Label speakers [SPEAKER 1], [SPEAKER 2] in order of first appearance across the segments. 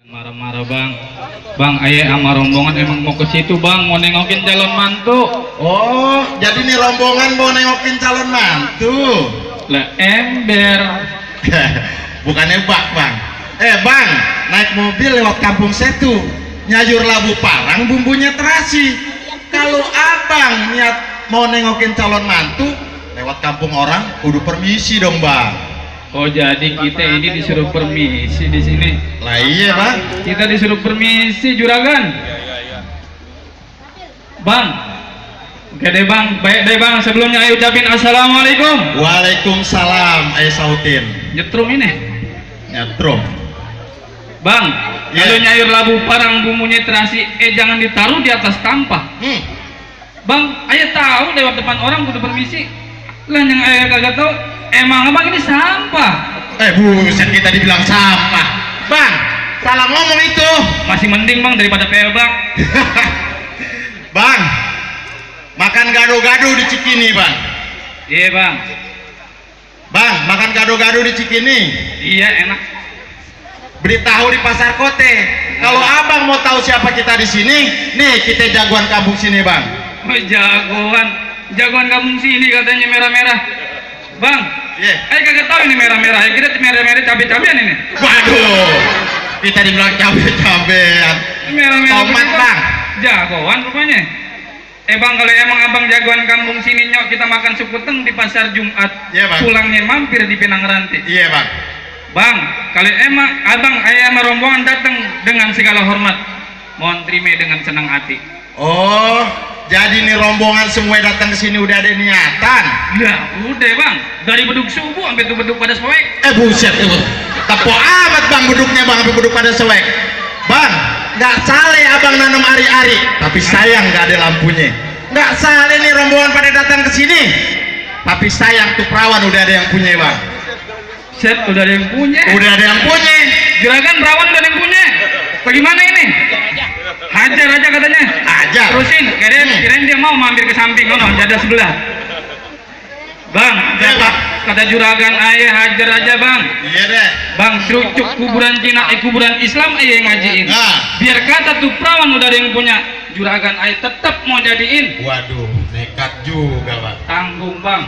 [SPEAKER 1] Marah-marah bang, bang ayah sama rombongan emang mau ke situ bang, mau nengokin calon mantu.
[SPEAKER 2] Oh, jadi nih rombongan mau nengokin calon mantu.
[SPEAKER 1] Lah ember.
[SPEAKER 2] Bukannya bak bang. Bang, naik mobil lewat kampung Setu, nyayur labu parang bumbunya terasi. Kalau abang niat mau nengokin calon mantu lewat kampung orang, kudu permisi dong bang.
[SPEAKER 1] Oh jadi kita ini disuruh permisi di sini.
[SPEAKER 2] Lah iya bang.
[SPEAKER 1] Kita disuruh permisi juragan. Bang, oke deh bang, baik deh bang. Sebelumnya ayo ucapin assalamualaikum.
[SPEAKER 2] Waalaikumsalam. Ayo sautin.
[SPEAKER 1] Nyetrum ini.
[SPEAKER 2] Nyetrum.
[SPEAKER 1] Bang,
[SPEAKER 2] Yeah.
[SPEAKER 1] kalau nyayur labu parang bumbunya terasi, jangan ditaruh di atas tampah. Bang, ayo tahu lewat depan orang kudu permisi. Lah yang ayah kagak tahu, emang abang ini sampah.
[SPEAKER 2] Buset, kita dibilang sampah. Bang, salah ngomong itu.
[SPEAKER 1] Masih mending bang daripada pelbak.
[SPEAKER 2] Bang, makan gado-gado di Cikini bang.
[SPEAKER 1] Iya bang.
[SPEAKER 2] Bang, makan gado-gado di Cikini.
[SPEAKER 1] Iya enak.
[SPEAKER 2] Beli tahu di pasar Kote. Kalau abang mau tahu siapa kita di sini, nih kita jagoan kampung sini bang.
[SPEAKER 1] Oh, jagoan kampung sini katanya merah-merah. Bang,
[SPEAKER 2] Yeah.
[SPEAKER 1] kagak tahu ini merah-merah. Kira merah-merah cabai-cabean ini.
[SPEAKER 2] Waduh, kita dibilang cabe-cabean.
[SPEAKER 1] Merah-merah.
[SPEAKER 2] Tomat bang.
[SPEAKER 1] Jagoan rupanya. Bang, kalau emang abang jagoan kampung sini nyok, kita makan suputeng di pasar Jumat.
[SPEAKER 2] Iya, Bang.
[SPEAKER 1] Pulangnya mampir di Pinang Ranti.
[SPEAKER 2] Iya bang.
[SPEAKER 1] Bang, kalau emang abang ayah sama rombongan datang dengan segala hormat, mohon terima dengan senang hati.
[SPEAKER 2] Oh, jadi nih rombongan semua datang ke sini udah ada niatan.
[SPEAKER 1] Lah, udah bang, dari beduk subuh sampai tuh beduk pada sewek.
[SPEAKER 2] Buset itu. Tepo amat bang beduknya bang, sampai beduk pada sewek. Bang, nggak salah abang nanam ari-ari, tapi sayang nggak ada lampunya. Nggak salah nih rombongan pada datang ke sini, tapi sayang tuh perawan udah ada yang punya bang.
[SPEAKER 1] Set, udah ada yang punya.
[SPEAKER 2] Udah ada yang punya.
[SPEAKER 1] Juragan perawan udah ada yang punya. Bagaimana ini? Hajar aja katanya.
[SPEAKER 2] Hajar.
[SPEAKER 1] Terusin, kirain dia mau mampir ke samping kono, jada sebelah. Bang,
[SPEAKER 2] Iya, Bang.
[SPEAKER 1] kata juragan ayah hajar aja bang.
[SPEAKER 2] Iya deh.
[SPEAKER 1] Bang, cerucuk kuburan Cina, kuburan Islam ayah yang ngajiin.
[SPEAKER 2] Nah.
[SPEAKER 1] Biar kata tuh perawan udah ada yang punya, juragan ayah tetap mau jadiin.
[SPEAKER 2] Waduh, nekat juga bang.
[SPEAKER 1] Tanggung bang.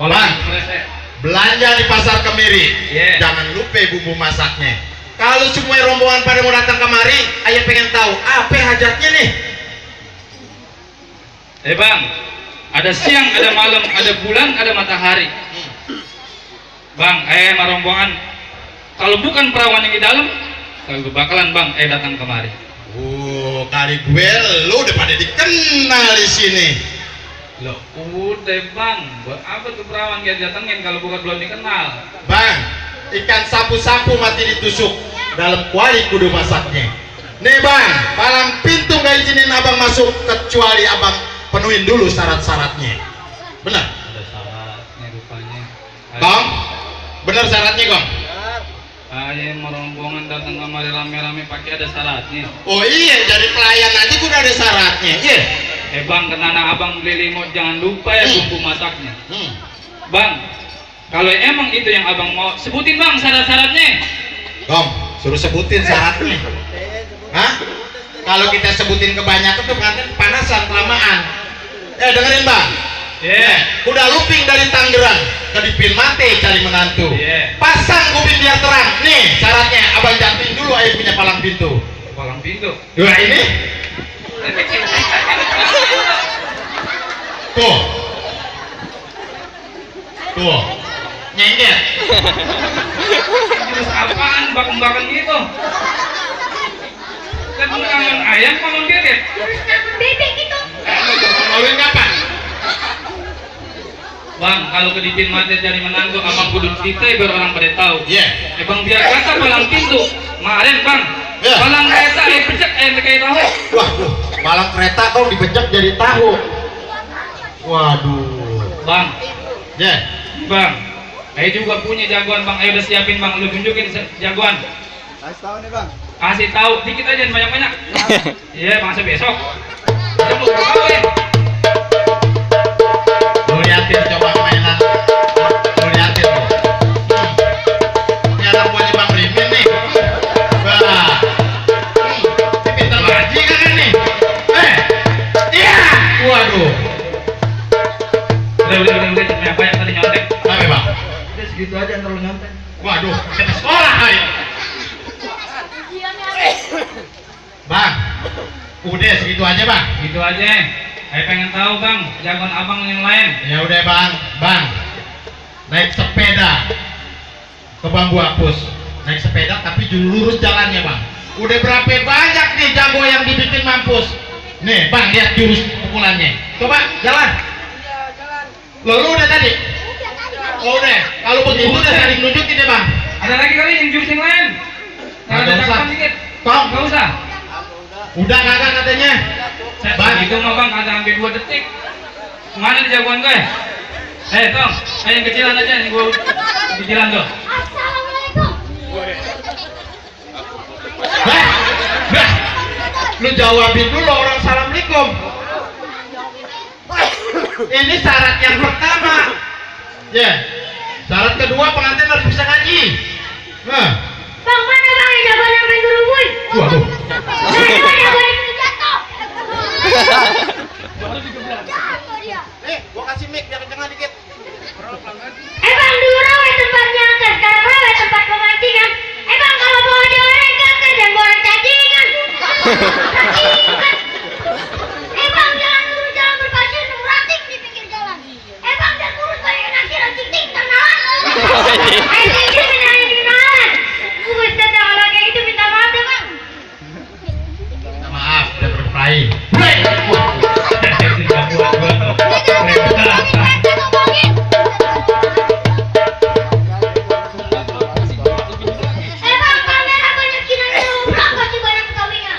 [SPEAKER 2] Bang, belanja di pasar Kemiri.
[SPEAKER 1] Yeah.
[SPEAKER 2] Jangan lupa bumbu masaknya. Kalau semua rombongan pada mau datang kemari, ayah pengen tahu apa hajatnya nih.
[SPEAKER 1] Bang, ada siang, ada malam, ada bulan, ada matahari. Bang, sama rombongan, kalau bukan perawan yang di dalam, kalau bakalan bang, datang kemari.
[SPEAKER 2] Kali gue lu udah pada dikenal di sini.
[SPEAKER 1] Loh, udah bang, buat apa tuh perawan yang datengin kalau bukan belum dikenal?
[SPEAKER 2] Bang, ikan sapu-sapu mati ditusuk, dalam kuali kudu masaknya. Nih bang, palang pintu nggak izinin abang masuk kecuali abang penuhin dulu syarat-syaratnya. Benar?
[SPEAKER 1] Ada syaratnya rupanya.
[SPEAKER 2] Gong? Benar syaratnya gong?
[SPEAKER 1] Ayah mau rombongan datang kemari rame-rame pakai ada syaratnya.
[SPEAKER 2] Oh iya, jadi pelayan aja kudu ada syaratnya. Iya.
[SPEAKER 1] Bang, kenana abang beli limau jangan lupa ya bumbu masaknya. Bang, kalau emang itu yang abang mau, sebutin bang syarat-syaratnya.
[SPEAKER 2] Gong, suruh sebutin syaratnya. Hah? Kalau kita sebutin kebanyakan tuh kan panasan kelamaan. Dengerin bang. Kuda luping dari Tangerang ke Dipin Mate cari menantu. Pasang kuping biar terang. Nih syaratnya, abang jantin dulu ayah punya palang pintu.
[SPEAKER 1] Palang pintu.
[SPEAKER 2] Dua ini. Tuh. Tuh. Nyengket.
[SPEAKER 1] Terus apaan bakang-bakang gitu? Kan kangen ayam kangen bebek.
[SPEAKER 3] Bebek itu.
[SPEAKER 2] Ngawin kapan?
[SPEAKER 1] Bang, kalau ke Dipin Mate cari menantu abang kudu cerita biar orang pada tahu.
[SPEAKER 2] Iya.
[SPEAKER 1] Bang biar kata palang pintu. Kemarin bang,
[SPEAKER 2] Ya.
[SPEAKER 1] palang kereta pecek kayak tahu.
[SPEAKER 2] Waduh, palang kereta kau dibejek jadi tahu. Waduh.
[SPEAKER 1] Bang,
[SPEAKER 2] Ya.
[SPEAKER 1] bang, ayo juga punya jagoan bang. Ayo udah siapin bang, lu tunjukin jagoan.
[SPEAKER 4] Kasih tahu nih bang.
[SPEAKER 1] Kasih tahu dikit aja banyak-banyak. Iya, bang besok. Kamu tahu ya?
[SPEAKER 2] Lu liatin coba mainan. Lu liatin tuh. Ini anak buahnya Bang Rimin nih. Wah.
[SPEAKER 3] segitu aja ntar lu nyampe.
[SPEAKER 2] Waduh, kita sekolah ayo. Bang, udah segitu aja bang.
[SPEAKER 1] Gitu aja. Saya pengen tahu bang, jagoan abang yang lain.
[SPEAKER 2] Ya udah bang, naik sepeda ke Bambu Apus, naik sepeda tapi lurus jalannya bang. Udah berapa banyak nih jago yang dibikin mampus. Nih bang, lihat jurus pukulannya. Coba jalan. Lo udah tadi? Oh udah. Kalau begitu udah saling nunjukin deh bang.
[SPEAKER 1] Ada lagi kali yang jurus yang lain? Yang ada
[SPEAKER 2] Nggak usah.
[SPEAKER 1] catatan dikit.
[SPEAKER 2] Tong,
[SPEAKER 1] Nggak usah.
[SPEAKER 2] udah kagak katanya.
[SPEAKER 1] Saya
[SPEAKER 2] Bang.
[SPEAKER 1] begitu mah bang, ada hampir 2 detik. Mana nih jagoan gue? Tong, yang kecilan aja, yang gue kecilan tuh.
[SPEAKER 4] Assalamualaikum.
[SPEAKER 2] Bah, lu jawabin dulu orang assalamualaikum. Ini syarat yang pertama. Ya, syarat kedua pengantin harus bisa ngaji. Nah,
[SPEAKER 4] Bang, mana bang yang jagoan yang main gerubun?
[SPEAKER 2] waduh.
[SPEAKER 4] Nah, itu kan jagoan yang jatuh. Jatuh dia.
[SPEAKER 2] Gua kasih mic biar kenceng dikit.
[SPEAKER 4] Bang, dulu rawe tempatnya kan, sekarang rawe tempat pemancingan. Bang, kalau mau ada orang kan dan mau orang cacingan. Cacingan. Bang, jalan dulu jalan berpasir nunggu ranting di pinggir jalan. Bang, dan kurus banyak nasi ranting ting kenalan. Ting menangin kenalan. Buset dah kalau kayak gitu minta maaf deh bang.
[SPEAKER 2] Minta maaf, udah berkelahi.
[SPEAKER 4] Bang, kamera banyak Cina jumlah pasti banyak kawinnya.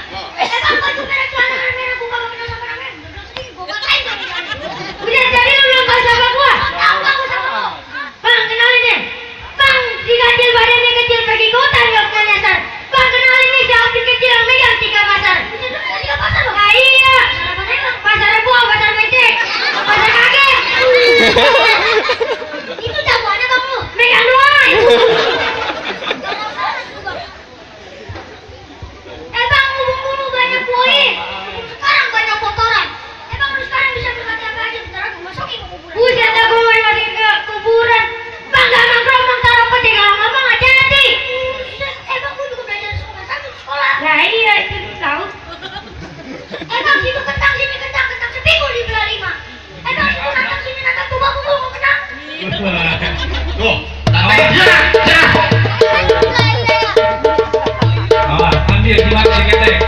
[SPEAKER 4] Bang, baju merah celana merah buka pakai sama namanya. Belum sedikit gua pakain lagi. Udah jadi lu belum tahu sama gua? Tahu aku sama lu. Bang, kenalin deh. Bang, si kecil badannya kecil pergi ke hutan nggak pernah nyasar. Bang, kenalin nih si Alvin kecil yang megang 3 pasar. Bisa dulu 3 pasar bang? Ah, iya. Sarapannya bang, pasar buah, pasar becek, pasar kaget. Itu jagoannya bang lu, megang doang. Bang, ngubung-ngubung banyak buaya. Sekarang banyak kotoran. Bang, lu sekarang bisa berkata apa aja, bentar aku masukin ke kuburan. Buset, aku mau masukin ke kuburan. Bang, gak nongkrong, bang, taruh peti. Kalau nggak, bang, hati-hati. Buset, bang, gue juga belajar soal satu di sekolah. Nah, iya, itu tahu. Bang, situ kentang, sini kentang, kentang sepinggu dibelah 5. Bang, situ natang, sini natang, tuh bang, mau kentang.
[SPEAKER 2] Tuh, tantang dia.
[SPEAKER 1] Awas, ambil gimana diketek.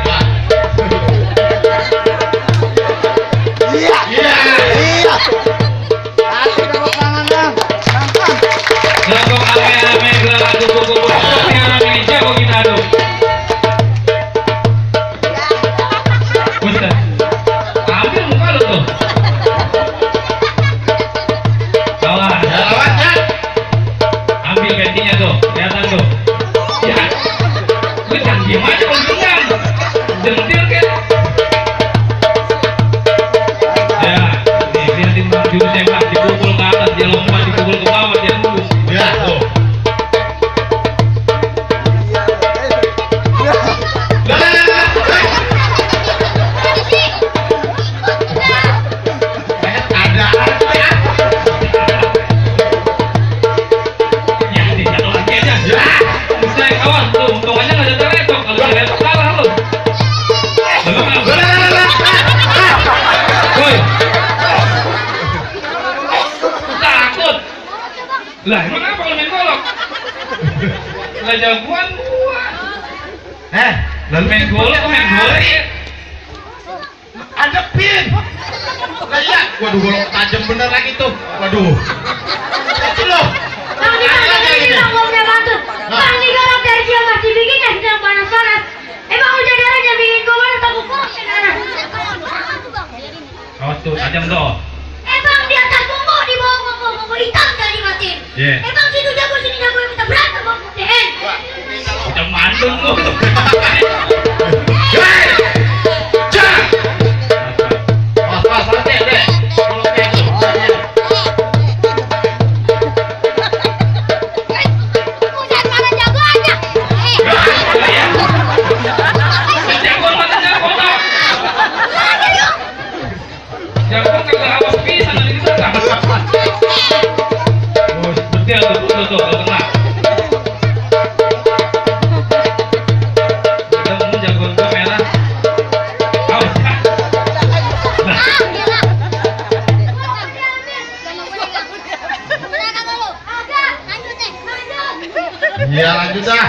[SPEAKER 1] Jago ame-ame gelap kupu-kupu. Yang ame jago kita aduk. Buset. Ambil muka lu tuh. Awas.
[SPEAKER 2] Ya lawannya.
[SPEAKER 1] Ambil pentinya tuh, kelihatan tuh. Ya, lu jangan diem aja kalau genggam. Jentil kan? Ya, nih liatin bang jurusnya bang, dipukul ke atas dia lompat, dipukul ke bawah dia tembus.
[SPEAKER 2] Ya, tuh. Ada apa?
[SPEAKER 1] Ya, nih jatuh lagi aja. Ya, bisa kawan tuh, untung aja nggak jatuh letok. Kalau dia letok kalah lu. Woi, takut. Lah emang apa kalau main golok? Lah jagoan gua.
[SPEAKER 2] Lalu
[SPEAKER 1] Main golok, main golok ya.
[SPEAKER 2] ada pin. Lah iya, waduh golok tajam bener lagi tuh. Waduh. Itu loh.
[SPEAKER 4] Bang, di mana ini bang, gua udah bantu. Bang, di golok dari dia masih bikinnya sedang panas-panas. Bang, udah darah aja bikin gua mana takut kurang sekarang.
[SPEAKER 1] Awas tuh, tajam tuh.
[SPEAKER 4] Bang, di atas bumbu, di bawah bumbu hitam jadi matiin.
[SPEAKER 1] Iya.
[SPEAKER 4] Bang, situ jago, sini jago yang minta berantem bang putihin.
[SPEAKER 1] Udah mandung lu.
[SPEAKER 4] Buset, mana jagoannya?
[SPEAKER 1] Jagoan mata jagoan tau. Jagoan kagak awas pisan dari kita. Oh, betul tuh.
[SPEAKER 2] maju dah.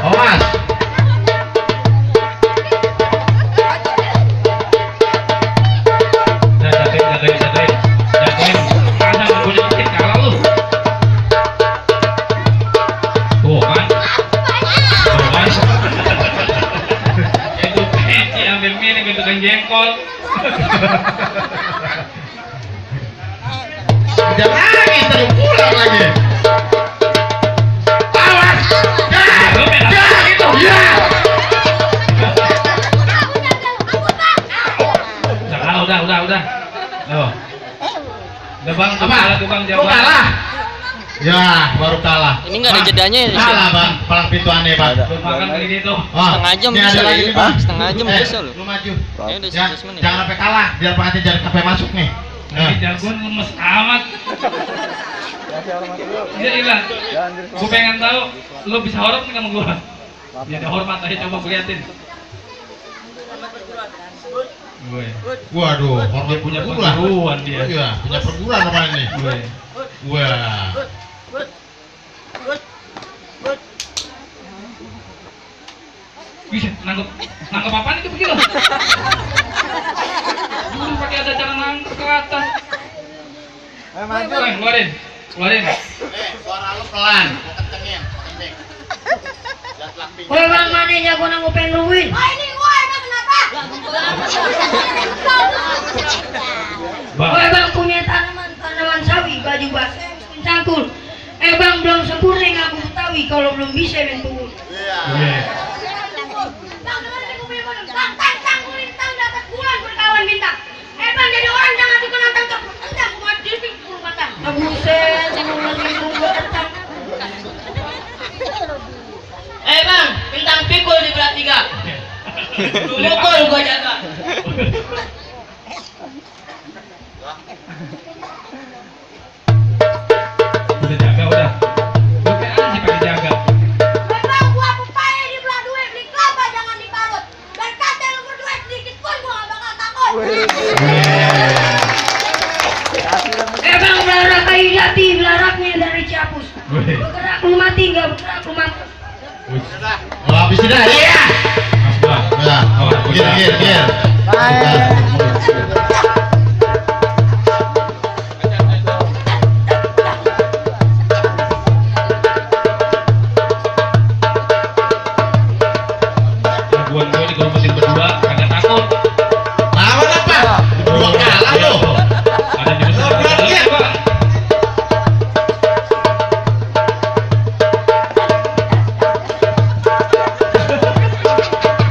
[SPEAKER 2] Awas.
[SPEAKER 1] Jagain. Mana gak punya dikit kalah lu. Tuh kan. Itu peci ambil mie bentukan jengkol.
[SPEAKER 2] Jangan lagi, terus pulang lagi. Awas. Ya.
[SPEAKER 1] Udah. Loh. Udah bang,
[SPEAKER 2] Apa?
[SPEAKER 1] kalah tuh bang,
[SPEAKER 2] Lu
[SPEAKER 1] jawab.
[SPEAKER 2] kalah. Ya, baru kalah.
[SPEAKER 3] Ini nggak ada
[SPEAKER 2] Bang,
[SPEAKER 3] jedanya ya?
[SPEAKER 2] Kalah bang, palang pintu aneh bang.
[SPEAKER 1] Belum makan kali gitu.
[SPEAKER 2] Oh,
[SPEAKER 3] Setengah jam
[SPEAKER 2] ini
[SPEAKER 3] bisa
[SPEAKER 2] ada
[SPEAKER 3] ya?
[SPEAKER 2] lagi nih bang.
[SPEAKER 3] Setengah jam bisa loh.
[SPEAKER 2] Lu maju.
[SPEAKER 3] Ya udah
[SPEAKER 2] Ya,
[SPEAKER 3] 11 menit.
[SPEAKER 2] jangan sampai kalah, biar pengantin jangan sampai masuk nih.
[SPEAKER 1] Ini jagoan lemes amat. Iya hilang. Gue pengen tahu, lo bisa hormat nggak sama gue? Ya ada hormat aja, coba gue liatin. Gue
[SPEAKER 2] Waduh, hormat
[SPEAKER 1] punya
[SPEAKER 2] perguruan.
[SPEAKER 1] perguruan dia.
[SPEAKER 2] Iya, punya perguruan apa ini?
[SPEAKER 1] Gue.
[SPEAKER 2] Wah.
[SPEAKER 1] Bisa nangkep apa nih begitu? Dulu pakai ada cara nangkep ke atas. Keluarin.
[SPEAKER 2] Suara lu pelan, gua kencengin, kenceng.
[SPEAKER 4] Woi bang, mana jago nang ngupeng luwin? Oh ini gua emang kenapa?
[SPEAKER 1] Bang,
[SPEAKER 4] Woi bang, punya tanaman sawi, baju basah, cangkul. Bang, belum sempurna ngaku Betawi kalau belum bisa bentuk.
[SPEAKER 1] iya.
[SPEAKER 4] Bang, dengerin aku punya modal. Bang, cangkul bintang dapat bulan berkawan bintang. Bang, jadi orang jangan suka nantang cangkul. Entah, gua dirping 10 batang. Buset, ini lagi gua datang.
[SPEAKER 5] Bang, bintang pikul di belah 3. Mukul gua jaga.
[SPEAKER 1] Udah jaga udah. Lu kayak anjing pakai jaga.
[SPEAKER 4] Bang, gua pepaya di belah 2, beli kelapa jangan diparut. Dan kata lu berdua sedikit pun gua gak bakal takut. Bang, belarak kayu jati, belaraknya dari Ciapus. Bergerak lu mati, gak bergerak lu mati.
[SPEAKER 2] Oh, habis sudah. Iya.
[SPEAKER 1] Mas gua.
[SPEAKER 2] Nah, gir.
[SPEAKER 1] Jagoan gue digerobetin berdua, kagak takut.
[SPEAKER 2] Lawan apa? Dua kalah lu.
[SPEAKER 1] Ada di besar di dalam ya, Bang.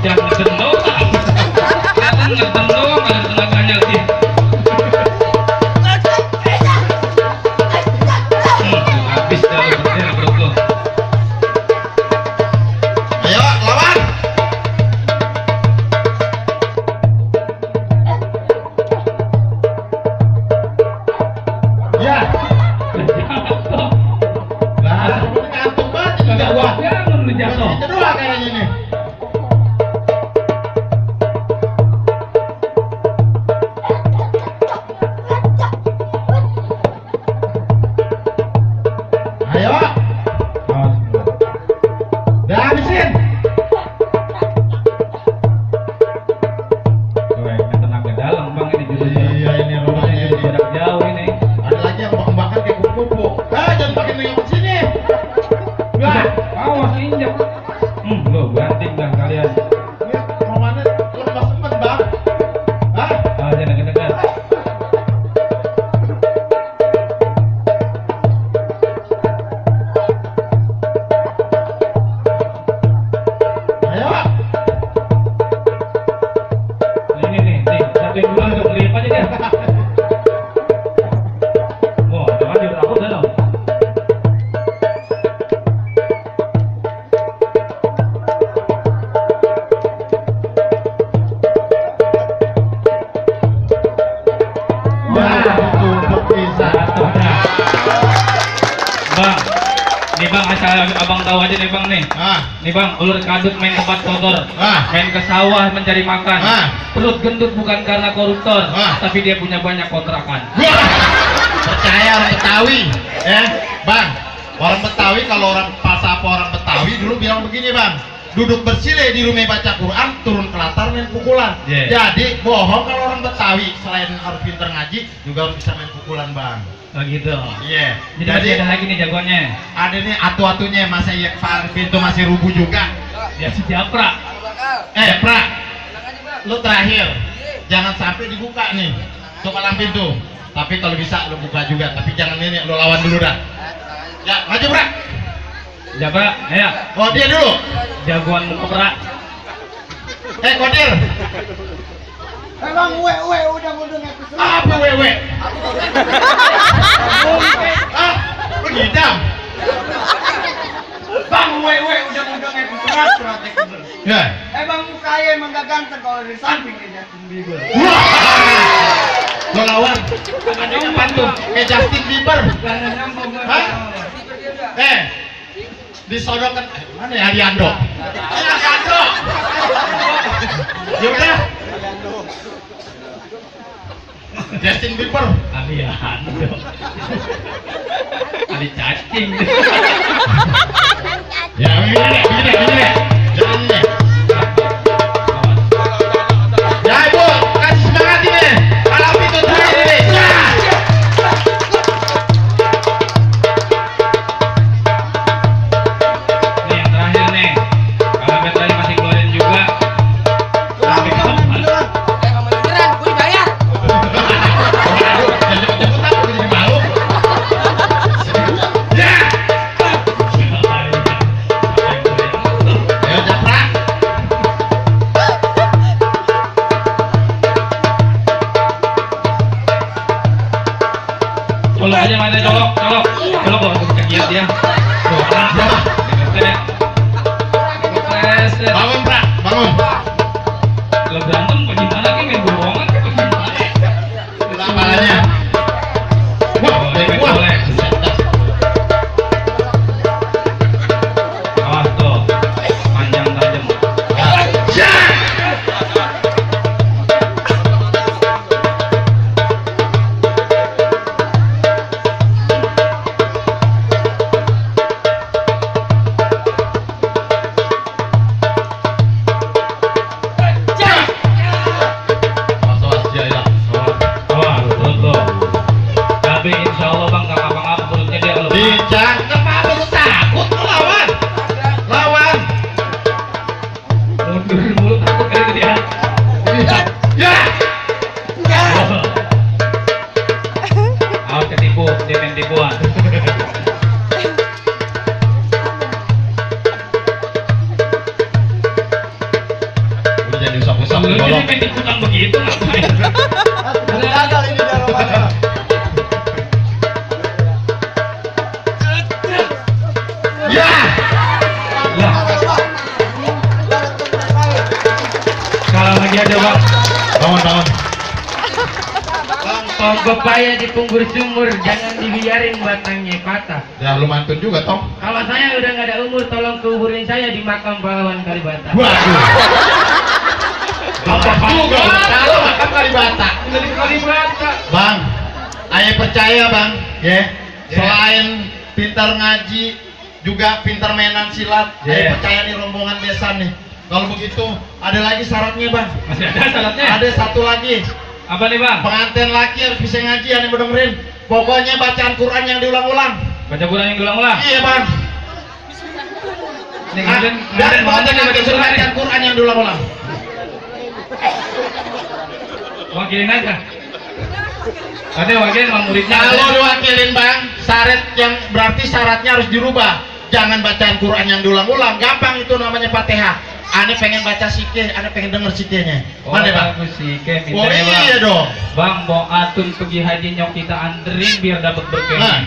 [SPEAKER 1] Jangan ngeden doang. Jangan ngeden doang, ada tenaganya lagi. Habis dah lu berdiri perut lu.
[SPEAKER 2] Ayo, lawan. Ya.
[SPEAKER 1] Jatuh.
[SPEAKER 2] Lah, lu ngantuk banget ini
[SPEAKER 1] Kagak
[SPEAKER 2] gua.
[SPEAKER 1] jangan lu jatuh.
[SPEAKER 2] Itu doang kayaknya nih. Ayo, udah habisin.
[SPEAKER 1] Tenaga dalam bang ini judulnya.
[SPEAKER 2] Iya, ini rumahnya
[SPEAKER 1] Ini
[SPEAKER 2] ini.
[SPEAKER 1] jarak jauh ini.
[SPEAKER 2] Ada lagi yang bakar kayak kupu-kupu. Jangan pakai nengok sini. Wah,
[SPEAKER 1] Awas injak. Lo banting dah kalian.
[SPEAKER 2] ini romannya lepas sempat bang. Hah?
[SPEAKER 1] Jangan dekat-dekat.
[SPEAKER 2] Ayo.
[SPEAKER 1] Nih, satuin dulu untuk lihat aja dia. Wah, jangan dia takut dah dong.
[SPEAKER 2] Wah, tutup bisa.
[SPEAKER 1] Bang, nih bang asal abang tahu aja nih bang nih.
[SPEAKER 2] Ah,
[SPEAKER 1] Nih bang, ulur kadut main tempat kotor, main ke sawah mencari makan. Perut gendut bukan karena koruptor, tapi dia punya banyak kontrakan.
[SPEAKER 2] wah. Percaya orang Betawi, ya, bang. Orang Betawi kalau orang apa orang Betawi dulu bilang begini bang, duduk bersile di rumah baca Quran, turun ke latar main pukulan.
[SPEAKER 1] Yeah.
[SPEAKER 2] Jadi bohong kalau orang Betawi selain harus pintar ngaji juga harus bisa main pukulan bang.
[SPEAKER 1] Oh gitu.
[SPEAKER 2] Iya.
[SPEAKER 1] Jadi masih ada lagi nih jagoannya.
[SPEAKER 2] Ada nih atu-atunya masa iya pintu masih rubuh juga.
[SPEAKER 1] Ya si Japra.
[SPEAKER 2] Pra, lu terakhir, jangan sampai dibuka nih, tuh palang pintu. Tapi kalau bisa lu buka juga, tapi jangan ini, lu lawan dulu dah. Ya, maju Pra.
[SPEAKER 1] Japra, ayo.
[SPEAKER 2] Oh dia dulu.
[SPEAKER 1] Jagoan Kopra.
[SPEAKER 2] Kodir.
[SPEAKER 3] Emang we udah episode.
[SPEAKER 2] Apa wewe? Ah, lu ngidam.
[SPEAKER 3] Bang we udah episode strategi.
[SPEAKER 2] Ya.
[SPEAKER 3] Emang mukanya emang gak ganteng kalau dari samping kayak Justin Bieber.
[SPEAKER 2] Wah. Lo lawan. Tangannya kapan tuh? Kayak Justin Bieber.
[SPEAKER 3] Karena nyambung.
[SPEAKER 2] Hah? Disodorkan mana ya Ariando? Ariando. Ya udah. Justin Bieber.
[SPEAKER 1] Aliando. Ali cacing.
[SPEAKER 2] Ya begini. Jangan ini. Ya ibu, kasih semangat ini. Kalau pintu terakhir ini. Ya.
[SPEAKER 1] Ini yang terakhir nih. Kalau tadi masih keluarin juga. Sampai kapan? Colok aja mainnya colok kalau kegiat dia. Tuh,
[SPEAKER 2] Bangun, Pra, bangun.
[SPEAKER 1] Kalau berantem bagaimana kan main bohongan kan bagaimana?
[SPEAKER 2] Kepalanya. Wah,
[SPEAKER 1] Boleh. Awas tuh, panjang tajam.
[SPEAKER 2] Ya. Awas, ya.
[SPEAKER 1] Wah, betul tuh. Tapi insya Allah bang gak ngapa-ngapa perutnya dia kalau
[SPEAKER 2] Jangan kenapa lu takut lu lawan. Lawan.
[SPEAKER 1] mundur mulu takut kali itu dia.
[SPEAKER 2] Ya.
[SPEAKER 1] Awas ketipu, dia main tipuan.
[SPEAKER 2] Udah jadi usap-usap
[SPEAKER 1] Lu
[SPEAKER 2] di
[SPEAKER 1] jadi
[SPEAKER 2] bolong.
[SPEAKER 1] main tipuan begitu ngapain?
[SPEAKER 3] Gagal ini dia rumahnya.
[SPEAKER 2] Ya.
[SPEAKER 1] Lah, kalau lagi ada bang.
[SPEAKER 2] Bangun.
[SPEAKER 5] Pohon pepaya di punggur sumur, jangan dibiarin batangnya patah.
[SPEAKER 2] Ya lu mantun juga, Tom.
[SPEAKER 5] Kalau saya udah nggak ada umur, tolong kuburin saya di makam pahlawan Kalibata.
[SPEAKER 2] Waduh. Apa juga? Kalau makan Kalibata.
[SPEAKER 1] Jadi Kalibata.
[SPEAKER 2] Bang, ayah percaya bang, ya. Selain pintar ngaji, juga pintar mainan silat. Ayah percaya nih rombongan desa nih. Kalau begitu, ada lagi syaratnya bang.
[SPEAKER 1] Masih ada syaratnya?
[SPEAKER 2] Ada satu lagi.
[SPEAKER 1] Apa nih bang?
[SPEAKER 2] Pengantin laki harus bisa ngaji, yang dengerin. Pokoknya bacaan Quran yang diulang-ulang.
[SPEAKER 1] Baca Quran yang diulang-ulang.
[SPEAKER 2] Iya bang.
[SPEAKER 1] Nih,
[SPEAKER 2] Ah, dan pengantin laki suruh bacaan Quran yang diulang-ulang.
[SPEAKER 1] Wakilin aja. Ada wakilin sama muridnya.
[SPEAKER 2] Kalau diwakilin bang, syarat yang berarti syaratnya harus dirubah. Jangan bacaan Quran yang diulang-ulang. Gampang itu namanya Fatihah. Ane pengen baca sikeh, ane pengen denger sikehnya. Mana bang?
[SPEAKER 1] Bagus sih, kayak
[SPEAKER 2] Oh
[SPEAKER 1] minta ya, bang.
[SPEAKER 2] iya dong.
[SPEAKER 1] Bang, mau atun pergi haji nyok kita anterin biar dapat berkah.
[SPEAKER 2] Nah.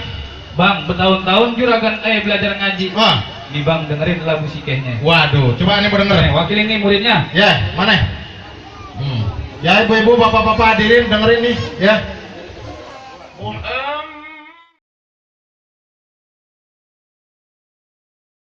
[SPEAKER 1] Bang, bertahun-tahun juragan belajar ngaji.
[SPEAKER 2] Wah,
[SPEAKER 1] Nih bang, dengerin lagu sikehnya.
[SPEAKER 2] waduh, coba ane mau
[SPEAKER 1] Nih,
[SPEAKER 2] denger.
[SPEAKER 1] wakilin nih muridnya.
[SPEAKER 2] Ya, mana? Ya ibu-ibu, bapak-bapak hadirin dengerin nih, ya.